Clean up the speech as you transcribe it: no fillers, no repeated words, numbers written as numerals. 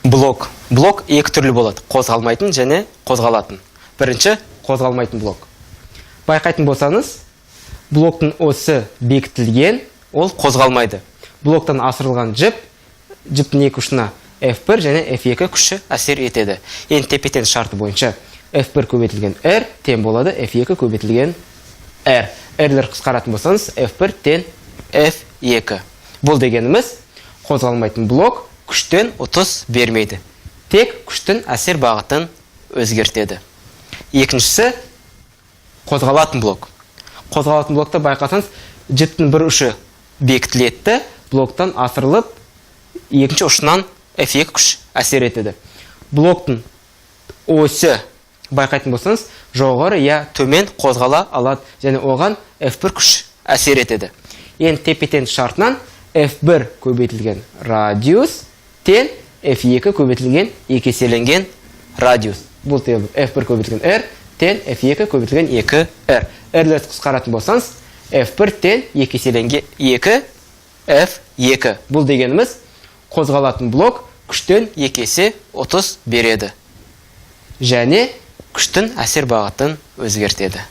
Блок. Блок екі түрлі болады: қозғалмайтын және қозғалатын. Бірінші қозғалмайтын блок. Байқайтын болсаңыз, блоктың осі бекітілген, ол қозғалмайды. Блоктан асырылған жіп, жіптің екі ұшына F1 және F2 күші әсер етеді. Енді тепе-тең шарты бойынша F1 көбейтілген R тең болады F2 көбейтілген R. R-лер қысқаратын болсаңыз, F1 тең F2. Бұл дегеніміз, қозғалмайтын блок күштен ұтыс бермейді. Тек күштің әсер бағытын өзгертеді. Екіншісі қозғалатын блок. Қозғалатын блокта, байқасаңыз, жіптің бір ұшы бекітіледі, блоктан асырылып, екінші ұшынан F2 күш әсер етеді. Блоктың осі, байқайтын болсаңыз, жоғары я төмен қозғала алады және оған F1 күш әсер етеді. Енді тепе-тең шартынан F1 көбейтілген радиус тең F2 көбейтілген екі еселенген радиус. Бұл тең F1 көбейтілген R тең F2 көбейтілген 2R. R-лерді қысқаратын болсаңыз, F1 тең екі еселенген 2 F2. Бұл дегеніміз, қозғалатын блок күштен екі есе ұтыс береді және күштің әсер бағытын өзгертеді.